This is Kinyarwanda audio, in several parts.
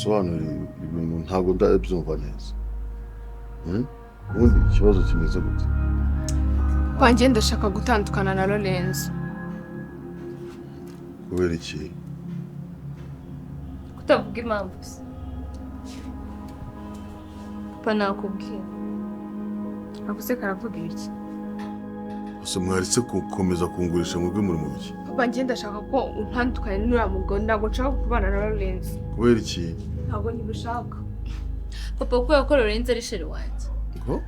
Unsobanurire ibintu, ntabwo ndabyumva neza. Ubundi ikibazo kimeze gute? Wanjye ndashaka gutandukana na Lorenzo. Kubera iki? Kutavuga impamvu se? Papa, nakubwira. Avuze karavuga ibiki? Gusa mwaritse gukomeza kungurisha, mwebwe muri mu biki? Papa, njye ndashaka ko untandukanye n'uriya mugabo, ntabwo nshaka kubana na Lorenzo. Kubera iki? Ntabwo ntibishaka. Papa, kubera ko Lorenzo ari chéri wanjye. Ngo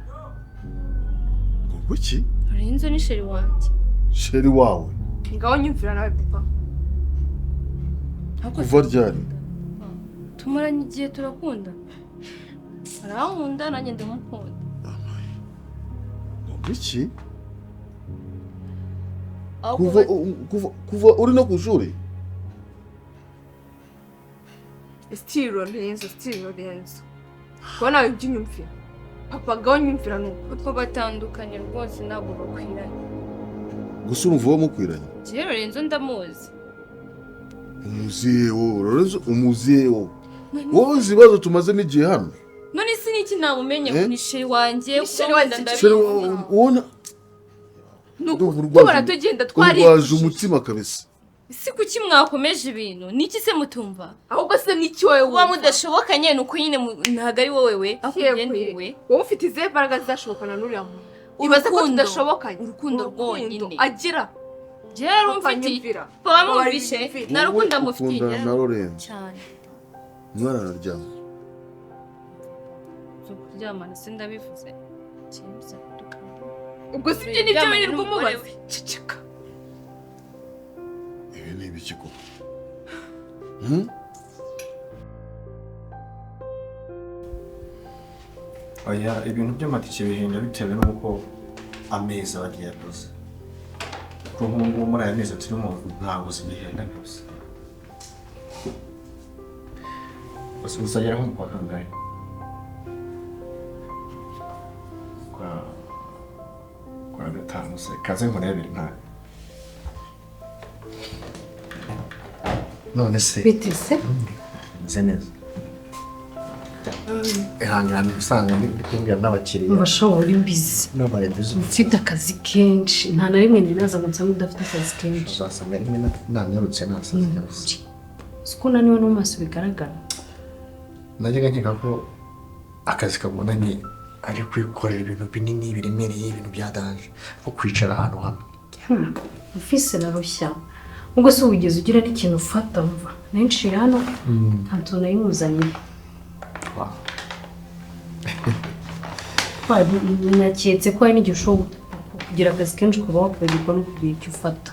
kuki? Lorenzo ni chéri wanjye. Chéri wawe? Ngaho nyumvira nawe, papa. Ariko Kuva ryari? Tumaranye igihe, turakunda, arankunda nanjye ndamukunda. Ngo kuki? Aho Kuva kuva uri no ku ishuri? Still Lorenzo, still Lorenzo. Kuba nawe ibyo unyumvira, papa, ngaho nyumvira ni uko. Papa, batandukanye rwose, ntabwo bakwiranye. Gusa urumva uwo mukwiranye? Njyewe Lorenzo ndamuzi. Umuziye wowe Lorenzo? Umuziye wowe? Wowe uzi ibibazo tumazemo igihe hano? None si niki namumenye? Eh? Ni chéri wanjye. Ni chéri kuba wanjye. wenda. Chéri Ndabizi. wawe ubona? Ni uko Ndumva tubona tugenda urwaje twaricujije. umutima kabisa. Si kuki mwakomeje ibintu? Niki se mutumva? Ahubwo se n'iki wowe Kuba wumva? mudashobokanye ni uko nyine ntabwo ari wowe we, ahubwo Yewe, njye ni we. Wowe ufite izihe mbaraga zizashobokana n'uriya muntu? Ibaze ko Urukundo. tudashobokanye. Urukundo rwonyine. Agira. Njyewe rero Papa, umfitiye. nyumvira. Papa, mwumvishe? Nyumvira. Nta rukundo Wowe amufitiye. ukundana na Lorenzo? Cyane. Umwana araryama? Zo kuryamana se ndabivuze? Kimse. Ubwo si ibyo nibyo Kuryamana wirirwa n'umugore umubaza? we. Ceceka. Ibi ni ibiki koko? Hmm? Oya, ibintu by'amatike bihenda bitewe n'uko amezi aba agiye akoze, kuko nk'ubu ngubu muri aya mezi turimo ntabwo zigihenda kabisa. Gusa uzagera nko mu kwa kangahe? Kwa gatanu se? Kaze nkurebere ntayo. None se? Bite se? Meze neza, ihangane usanga ndi kumbwira n'abakiriya. Umva, uri busy. Nabaye busy. Mfite akazi kenshi, nta na rimwe ninaza ngo nsange udafite akazi kenshi. Uzasanga rimwe nanyarutse nasaze kabisa. Uzi ko unaniwe no mu maso bigaragara. Najyaga nkeka ko akazi kabonanye ari kwikorera ibintu binini biremereye, ibintu bya danger, nko kwicara ahantu hamwe. Ufise rarushya. Ubwo se wigeze ugira n'ikintu ufata? Mva nanciye hano, nta tuntu nayimuzaniye. Naketse ko hari n'igihe ushobora kugira akazi kenshi ukaba wakwibagirwa no kugira icyo ufata.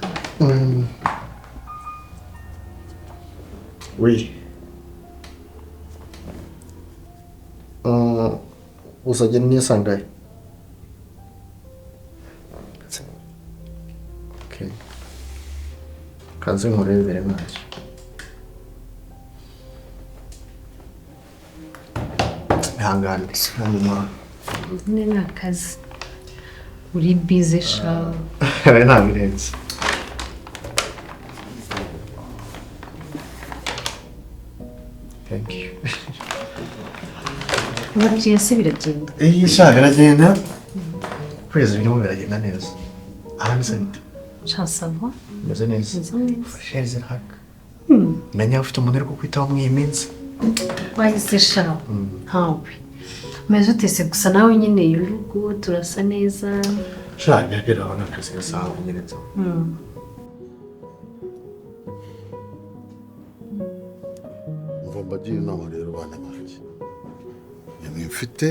Oui. Uzagenda niyo sangahe? Okay. Kaze nkurebere ntacyo. Ihangane. Hanyuma Nyine ni akazi, uri busy sha. Nta birenze. Thank you. Abakiriya se biragenda? Iyi sha biragenda. Kwezi birimo biragenda neza. Ahandi se bite? Sha, ça va. Meze neza. Meze neza. Fresher haka. Menya ufite umuntu uri kukwitaho muri iyi minsi. Wahise sha, ntawe. Umeze ute se gusa nawe nyine? You look good, turasa neza. Sha, biba ni akazi gasanzwe nyine nzo. Umva mbagira inama rero, bana banjye, nimwe mfite,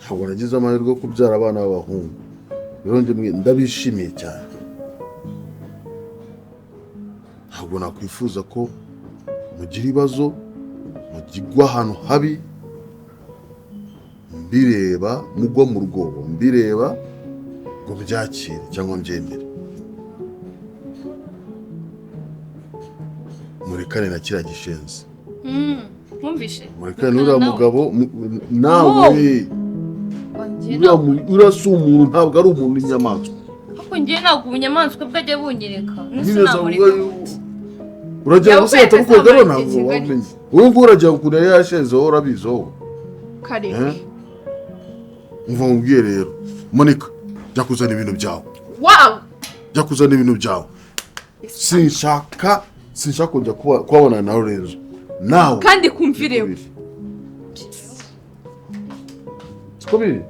ntabwo nagize amahirwe yo kubyara abana b'abahungu. Rero njye mwe ndabishimiye cyane. Ntabwo nakwifuza ko mugira ibibazo, mugigwa ahantu habi mbireba, mugwa mu rwobo mbireba, ngo mbyakire cyangwa mbyemere. Murekane na kiriya gishenzi. Mwumvishe? Murekane n'uriya mugabo nawe. Uriya si umuntu, ntabwo ari umuntu, n'inyamaswa. Ariko njyewe ntabwo ubunyamaswa bwajya bunyereka. Nyine. Uragira ngo se Yakwereka batabukoga rero? se Ntabwo amara igihe wamenye. Uyu nguyu uragira ukuntu yari yashenze wowe urabizi wowe. Kareke. Umva mubwiye rero. Monica, jya kuzana ibintu byawe. Wow! Jya kuzana ibintu byawe. Sinshaka kujya kubabona na Lorenzo. Nawe. Kandi kumvireho. Siko biri?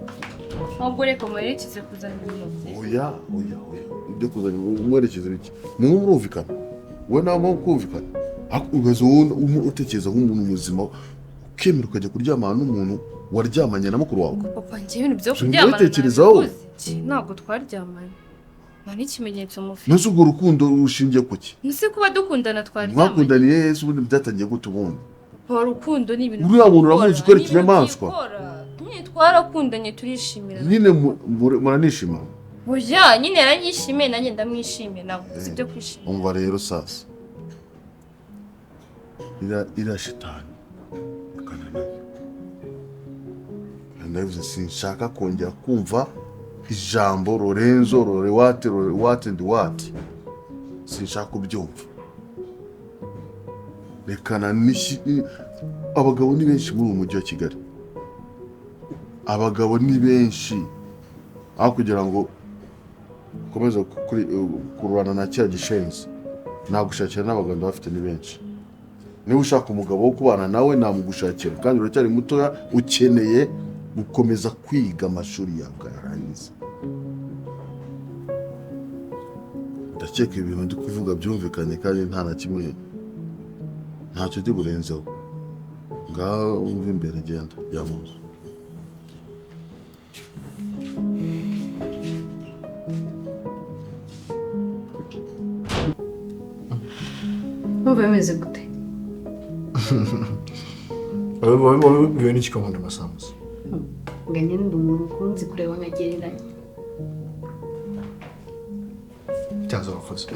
Ahubwo reka muherekeze kuzana ibintu bye. Oya, oya, oya. Ibyo kuzana umwerekeze biki? Mwe murumvikana. We nawe murumvikana. Ugaze wowe utekereza nk'umuntu muzima ukemera ukajya kuryamana n'umuntu waryamanye na mukuru wawe. Papa njye ibintu byo kuryamana ntabwo twaryamanye. Nta n'ikimenyetso mufite. Nese urwo rukundo rushingiye ku ki? Nese kuba dukundana twaryamanye. Mwakundaniye Yesu ubundi byatangiye gute ubundi? Papa urukundo ni ibintu. Uriya muntu uramuzi ko ari ikinyamaswa. Nyine twarakundanye turishimira. Nyine muranishima. Oya nyine yaranyishimiye nanjye ndamwishimiye nawe sibyo kwishima. Umva rero sasa. Ira shitani. Ndavuze sinshaka kongera kumva ijambo Lorenzo Lorewate Lorewate and what. Sinshaka kubyumva. Rekana nishi abagabo ni benshi muri uyu mujyi wa Kigali. Abagabo ni benshi. Aho kugira ngo ukomeze kurwana na kiriya gishenzi nagushakira n'abagabo bafite ni benshi. Niba ushaka umugabo wo kubana nawe namugushakira kandi uracyari mutoya ukeneye gukomeza kwiga amashuri yawe ukayarangiza. Ndakeka ibintu ndi kuvuga byumvikanye kandi nta na kimwe ntacyo ndi burenzeho. Ngaho umva imbere genda jya mu nzu. Numva bimeze gute? Wowe n'iki ko nkunda amasambusa? Nganye ndi umuntu ukunze kureba nkagereranya. Cyaza wakoze.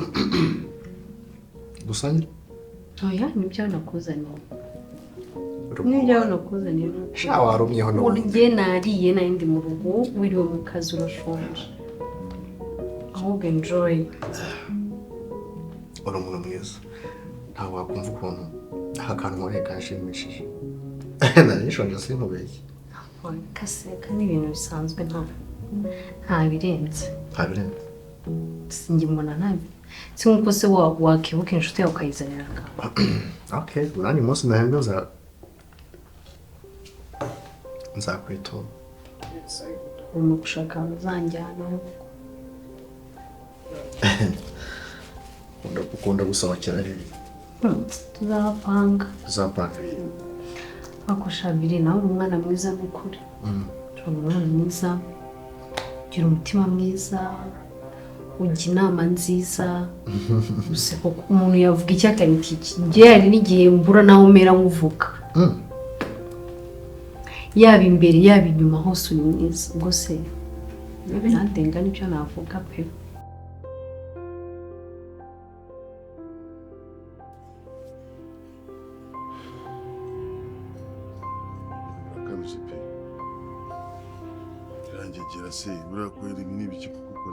Dusangire? Oya, nibyo nakuzaniye. Nibyo nakuzaniye. Sha warumyeho n'ubundi. Urye nariye nari mu rugo wiriwe mu kazi urashonje. Ahubwo enjoy. Uri umuntu mwiza. Ntabwo wakumva ukuntu aka kantu nkoreye kanshimishije. Nari nshonje sinkubeshye. Kaseka ni ibintu bisanzwe nta birenze. Nta birenze. Sinjye mbona nta si nkuko se wakibuka inshuti yawe ukayizanira akantu. Okay, nanjye umunsi nahembwe nzakwitura. Urimo gushaka ahantu uzanjyana. Ukunda gusohokera hehe? Tuzapanga. Tuzapanga. Ako Shabiri nawe uri umwana mwiza n'ukuri. Uri umwana mwiza, ugira umutima mwiza, ujya inama nziza. Gusa koko umuntu yavuga icyo akareka iki. Njye hari n'igihe mbura naho umera nk'uvuga. Yaba imbere yaba inyuma hose uri mwiza. Ubwo se birandenga n'ibyo navuga pe. Se buriya kwera ibi ni ibiki kuko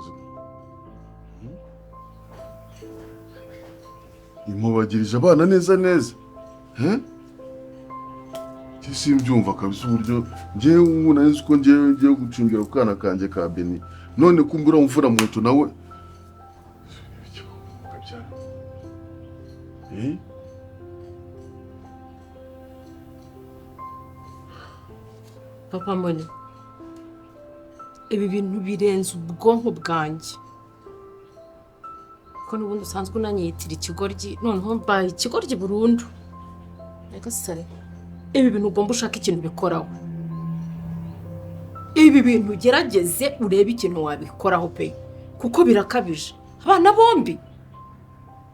imubagirije abana neza neza. Simbyumva kabisa uburyo njyewe ubu nari nzi ko njyewe ngiye gucungira ku kana kanjye ka Beni none kumbura umvura muto nawe. Papa mbone ibi bintu birenze ubwonko bwanjye ko n'ubundi usanzwe unanyitira ikigoryi noneho mbaye ikigoryi burundu. Nyagasare ibi bintu ugomba ushaka ikintu bikoraho. Ibi bintu ugerageze urebe ikintu wabikoraho pe kuko birakabije. Abana bombi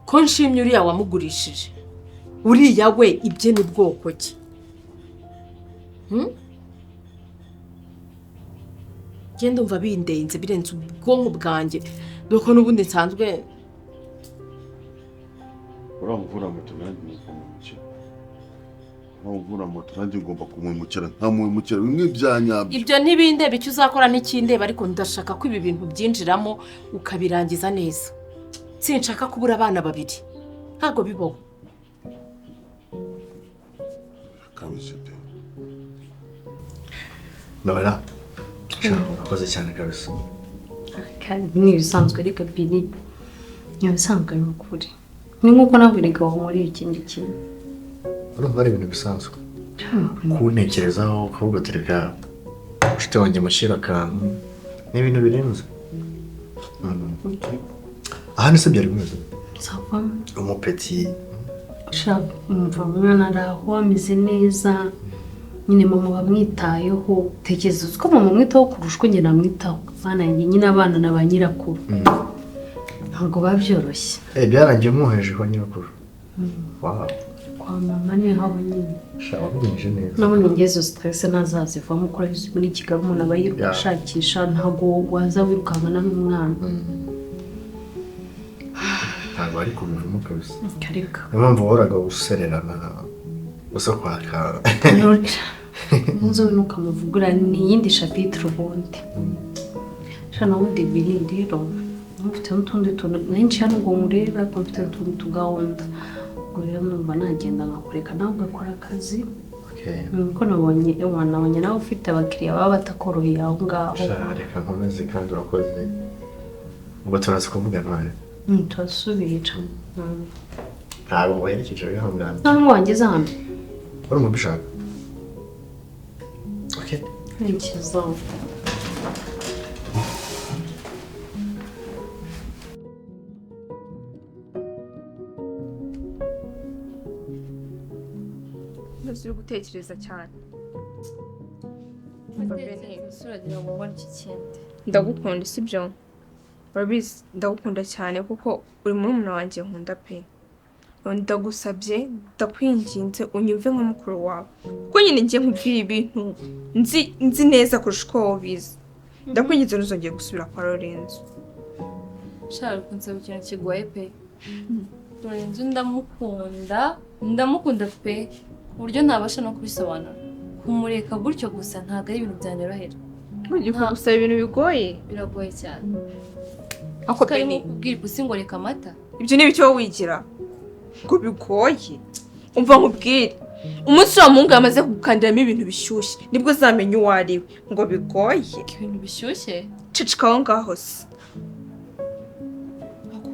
ko nshimye uriya wamugurishije uriya we ibye ni bwoko ki? Genda umva bindenze birenze ubwonko bwanjye doko n'ubundi nsanzwe uramvura moto nanjye nkumukira. Uramvura moto nanjye ngomba kumwimukira nkamwimukira bimwe byanyabyo. Ibyo ntibindeba icyo uzakora n'ikindeba ariko ndashaka ko ibi bintu byinjiramo ukabirangiza neza. Sinshaka kubura abana babiri. Ntago bibaho. Birakabije pe. Nora, urakoze cyane kabisa. Kandi ni ibisanzwe ariko Bili, ni ibisanzwe ni ukuri. Ni nk'uko nawe erega wankoreye ikindi kintu. Urumva ari ibintu bisanzwe. Kuntekerezaho ukavuga uti reka inshuti wanjye mushyira akantu, ni ibintu birenze. Aha ni se byari bimeze? Sava. Umupeti. Umva umwana ari aho ameze neza, nyine mama bamwitayeho. Tekereza uzi ko mama amwitaho kurusha uko njye namwitaho. Bana yanjye nyine abana na ba nyirakuru. Ntabwo biba byoroshye. Byarangiye umwohereje kwa nyirakuru. Wow. Kwa mama ni habo nyine. Sha wabigenje neza. Nabonye ngezo stress ntazazivamo kuko urabizi muri Kigali umuntu aba yiruka ashakisha, ntabwo waza wirukankana n'umwana. Ntabwo ari kubivamo kabisa. Kareka. Niyo mpamvu wahoraga usererana gusa kwaka. Nzo nukamuvugura ni iyindi chapitre ubundi. Sha nawundi Bili rero mfite n'utundi tuntu menshi hano ngo nkurebe, ariko mfite n'utundi tugahunda. Ubwo rero numva nagenda nkakureka nawe ugakora akazi. Nkuko nabonye nabonye nawe ufite abakiriya baba batakoroheye aho ngaho. Sha reka nkomeze kandi urakoze. Ubwo turaza kuvugana. Turasubira. Ntabwo waherekeje wihangana. Ntabwo wangeze hano. Urumva ubishaka? Okay. Ntekereza. Uri gutekereza cyane. Ndagukunda sibyo? Urabizi ndagukunda cyane kuko uri murumuna wanjye nkunda pe. Ndagusabye, ndakwinginze unyumve nka mukuru wawe. Kuko nyine ngiye nkubwira ibintu nzi neza kurusha uko wowe ubizi. Ndakwinginze ntuzongere gusubira kwa Lorenzo. Sha kunsaba ikintu kigoye pe. Lorenzo ndamukunda pe. Uburyo ntabasha no kubisobanura. Kumureka gutyo gusa ntabwo ari ibintu byanyorohera. Ugiye kugusaba ibintu bigoye? Biragoye cyane. Ako Beni kubwira ipusi ngo reka amata. Ibyo ni ibiki wowe wigira? Ngo bigoye. Umva nkubwire. Umunsi wa Mungu yamaze kugukandiramo ibintu bishyushye, nibwo uzamenya uwo ari we. Ngo bigoye. Ibintu bishyushye? Ceceka aho ngaho se.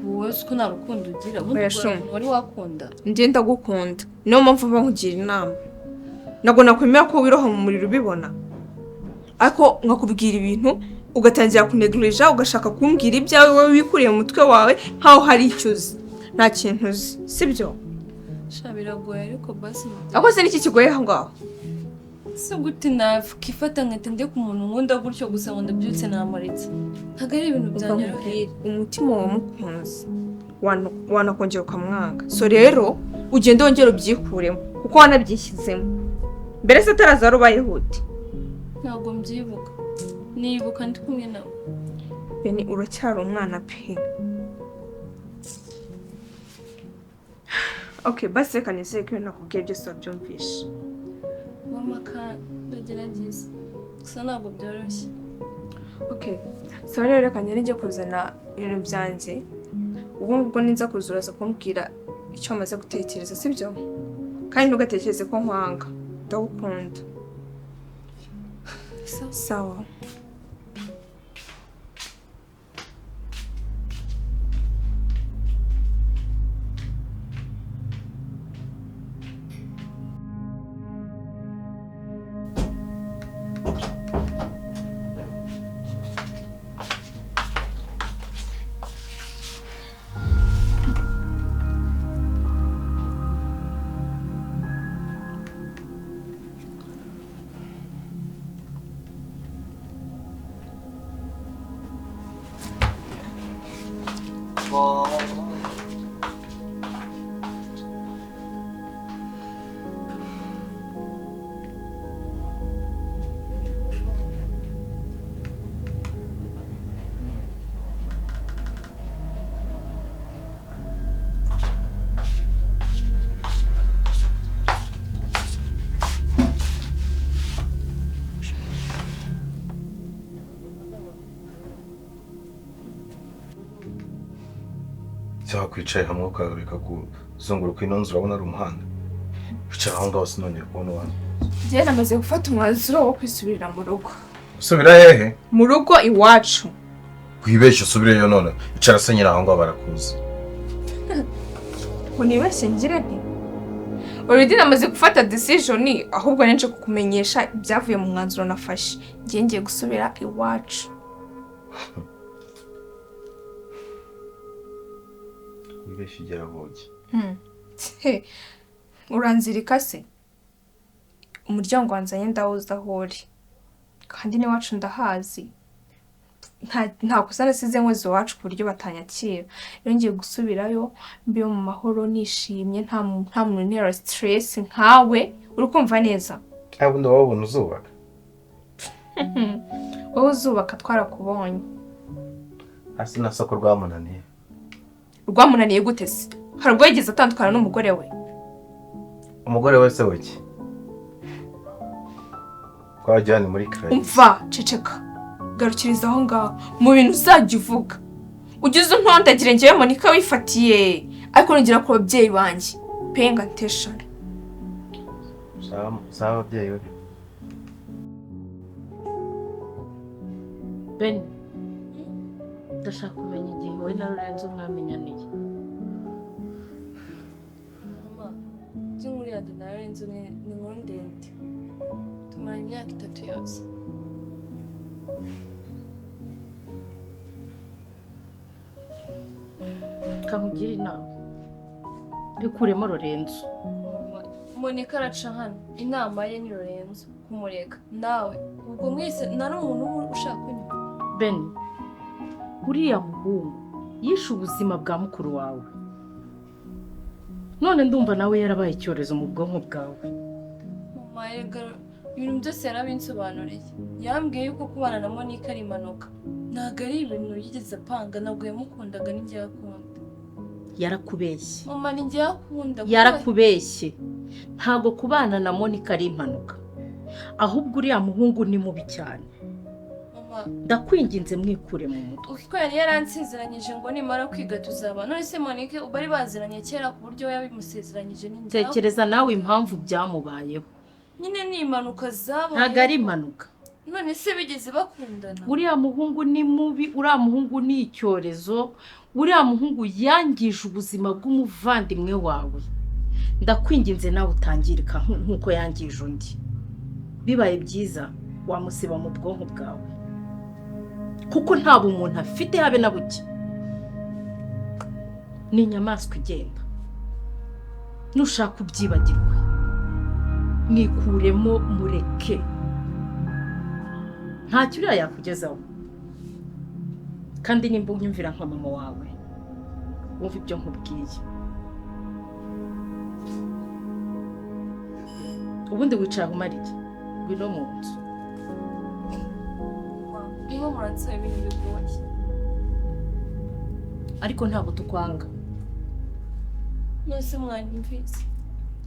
Wowe uzi ko nta rukundo ugira, ubundi wari wakunda. Njye ndagukunda. Niyo mpamvu mba nkugira inama. Ntabwo nakwemera ko wiroha mu muriro ubibona. Ariko nkakubwira ibintu ugatangira kunegirija, ugashaka kumbwira ibyawe wowe wikuriye mu mutwe wawe nkaho hari icyo uzi. Nta kintu uzi, sibyo? Sha biragoye ariko basi. Ako se niki kigoye aho ngaho? Se gute nakifata nkahita njya ku muntu nkunda gutyo gusa ngo ndabyutse namuritse. Ntabwo ari ibintu byanyorohera. Umutima wamukunze wanakongera ukamwanga. So rero ugende wongere ubyikuremo kuko wanabyishyizemo. Mbere se ataraza wari ubayeho ute? Ntabwo mbyibuka. Nibuka ndi kumwe nawe. Beni uracyari umwana pe. Okay, basi reka nizere ko ibintu nakubwiye byose wabyumvishe. Mama kandi ndagerageza. Gusa ntabwo byoroshye. Okay. So rero reka njye kuzana ibintu byanjye. Ubu ubwo ninza kuzuraza kumbwira icyo maze gutekereza, sibyo? Kandi ntugatekereze ko nkwanga. Ndagukunda. Sawa. Wakwicaye hamwe ukareka kuzunguruka ino nzu urabona ari umuhanda. Icara aho ngaho sinongeye kubona uwanjye. Njye namaze gufata umwanzuro wo kwisubirira mu rugo. Usubira hehe? Mu rugo iwacu. Wibeshye usubireyo none. Icara se nyine aho ngaho barakuzi. Ngo nibeshye ngire nti already namaze gufata decision, ahubwo nenje kukumenyesha ibyavuye mu mwanzuro nafashe. Ngiye ngiye gusubira iwacu. Wibeshye ugera bugi. Uranzirika se? Umuryango wanzanye ndawuzi aho uri. Kandi n'iwacu ndahazi. Nta kosa nasize nkoze iwacu ku buryo batanyakira. Rero ngiye gusubirayo mbe mu mahoro nishimye, nta muntu untera stress nkawe. Uri kumva neza? Ubundi wabona uzubaka. Wowe uzubaka twarakubonye. Hasi na soko rwamunaniye. Rwamunaniye gute se? Hari ubwo yigeze atandukana n'umugore we? Umugore we se wiki? Twajyanye muri Craig. Umva, ceceka. Garukiriza aho ngaho. Mu bintu uzajya uvuga. Ugize untondagire njyewe Monica wifatiye. Ariko nongera ku babyeyi banjye. Penga attention. Sawa ababyeyi we. Ben, ndashaka kumenya igihe wowe na Lorenzo mwamenyaniye. Mama, iby'inkuru ya na Lorenzo ni inkuru ndende. Tumara imyaka 3 yose. Kamugira inama. Bikuremo Lorenzo. Monica araca hano. Inama ye ni Lorenzo kumureka. Nawe ubwo mwese nta n'umuntu ushaka kunywa. Ben, uriya muhungu yishe ubuzima bwa mukuru wawe. None ndumva nawe yarabaye icyorezo mu bwonko bwawe. Mama, erega ibintu byose yarabinsobanuriye. Yambwiye yuko kubana na Monica ari impanuka. Ntabwo ari ibintu yigeze apanga, ntabwo yamukundaga n'ingiye akunda. Yarakubeshye. Mama, ningiye akunda. Yarakubeshye. Ntabwo kubana na Monica ari impanuka. Ahubwo uriya muhungu ni mubi cyane. Ndakwinginze mwikure mu mutwe. Uko yari yaransezeranyije ngo nimara kwiga tuzaba. None se Monique bari baziranye kera ku buryo yabimusezeranyije n'injye. Tekereza nawe impamvu byamubayeho. Nyine ni impanuka zabaye. Ntabwo ari impanuka. None se bigeze bakundana? Uriya muhungu ni mubi, uriya muhungu ni icyorezo, uriya muhungu yangije ubuzima bw'umuvandimwe wawe. Ndakwinginze nawe utangirika nkuko yangije undi. Bibaye byiza wamusiba mu bwonko bwawe. Kuko nta bumuntu afite habe na buke. Ni inyamaswa igenda. Nushaka ubyibagirwe. Mwikuremo mureke. Ntacyo uriya yakugezaho. Kandi nimba unyumvira nka mama wawe, wumva ibyo nkubwiye. Ubundi wicara umara iki? Ngwino mu nzu. Niba muransaba ibintu bigoye. Ariko ntabwo tukwanga. Nose mwanyumvise.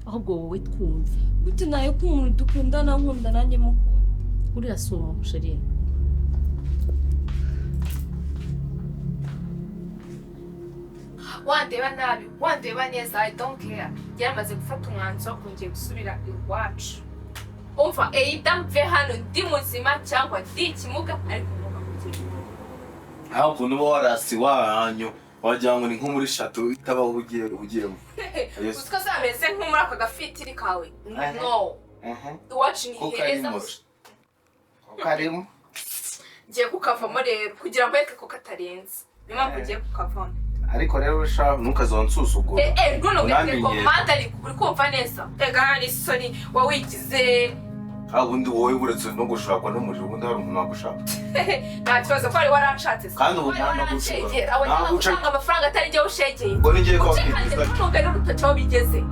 Ahubwo wowe twumve. Gute nayo ko umuntu dukundana nkunda nanjye mukunda. Uriya si umuntu Sherine. Wandeba nabi, wandeba neza, I don't care. Yaramaze gufata umwanzuro ngiye gusubira iwacu. Umva, either mve hano ndi muzima cyangwa ndi ikimuga, ariko ngomba kugira. Aho ukuntu uba warasi wanyu wagira ngo ni nko muri shato itabaho ugiyemo. Uziko zameze nko muri aka gafitiri kawe. No. Iwacu ni heza. Karimo. Ngiye kukavamo rero kugira ngo ko katarenze. Niyo mpamvu ugiye kukavamo. Ariko rero sha ntukazonsuzugura. Ntuno ngeke komanda uri kumva neza. Ega hari soni wawigize. Ubundi wowe uretse no gushakwa n'umuriro ubundi hari umuntu wagushaka. Nta kibazo ko wari waranshatse. Kandi ubu nta gutanga amafaranga atari njye ushegeye. Ngo ngiye ko kwibwiza. Ntunuge n'urutoki aho bigeze.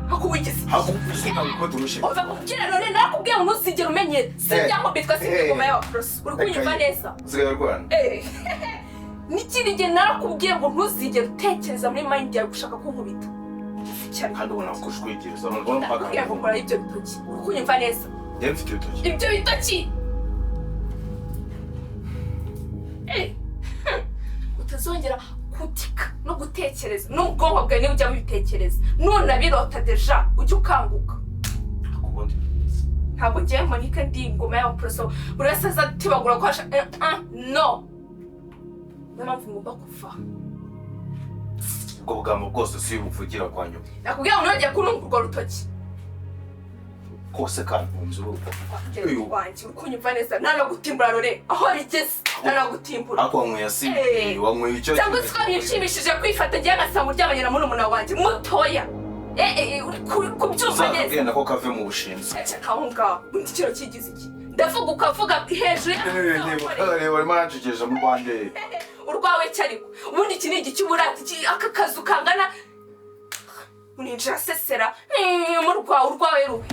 Hakuwigize. Hakuwigize. Umva kubwira none nakubwiye ngo ntuzigere umenyera. Sinjya bitwa singoma y'abaporoso. Uri kunyumva neza? Usigaye urwana. N'ikindi gihe narakubwiye ngo ntuzigere utekereza muri mind yawe gushaka kunkubita. Kandi ubona kushwigiriza none mpaka. Nakubwiye ngo nkora ibyo bitoki. Uri kunyumva neza? Njye mfite ibitoki. Ibyo bitoki. Utazongera kutika no Gutekereza n'ubwonko bwawe niba ujya bubitekereza, nunabirota déjà ujye ukanguka. Ubundi Ntabwo ngiye Monica, ndi ingoma y'abaporoso buri wese azatibagura ko ashaka. No, niyo mpamvu ngomba kuva. Ubwo bugambo bwose si buvugira kwa nyuma. Nakubwira ngo ntugire kuntunga urwo rutoki. Kose kantunze urugo. Wanjye uri kunyumva neza? Ntanagutimbura rore, aho bigeze ntanagutimbura. Ariko wanyweye asibye. Wanyweye icyo Cyangwa se ko bishimishije kwifata ngiye ngasanga uryamanye na murumuna wanjye mutoya. Uri kubyumva neza? Uzakabwira nako kave mu bushinzi. Ceceka aho ngaho. Undi kino kigize iki? Ndavuga ukavuga hejuru. Reba, arimo arancekeje mu rwanda. Urwawe cyo, ariko ubundi iki ni igiki uburata iki? Aka kazu kangana uninjira asesera mu rwawe, urwawe ruhe?